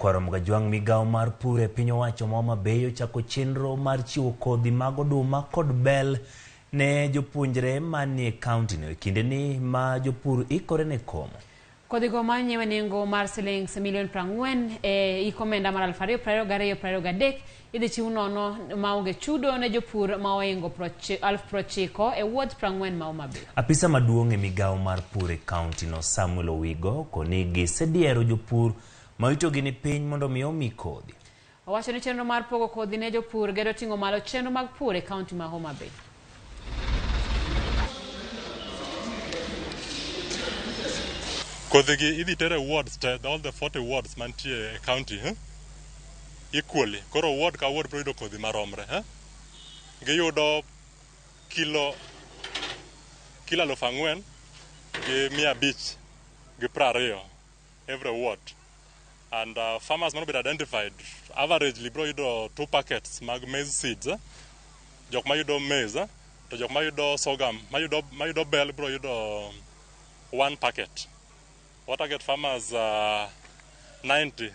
Kwaro Mgajwang' migawo mar pur e piny owacho ma Homa Bay ochako chenro mar chiwo kodhi mag oduma kod bel ne jopuonjre manie kaontino e kindeni ma jopur ikore ne komo. Kodhigo ma onyiew e nengo mar siling milion 40 e hik omenda mar 2022-2023 idhi chiw nono maonge chudo ne jopur ma ohingo 90,000 e wards 40 ma Homa Bay. Apisa maduong' e migawo mar pur e kaontino Samuel Owigo koni gisediero jopur ma yutogi ni piny mondo mi omi kodhi. Owacho ni chenro mar pogo kodhi ne jopur gedo ting'o malo chenro mag pur e kaonti ma Homa Bay. Kodhi gi idhi ter e wards te, all the 40 wards mantie e county eh? Equally. Koro ward ka ward biro yudo kodhi maromre. Eh? Giyudo kilo 4,520 every ward. And farmers mano bedo identified averagely biro yudo two packets mag maize seeds. Eh? Jok mayudo maize eh? To jok mayudo sorghum, mayudo bel biro yudo one packet. Wa target farmers 90.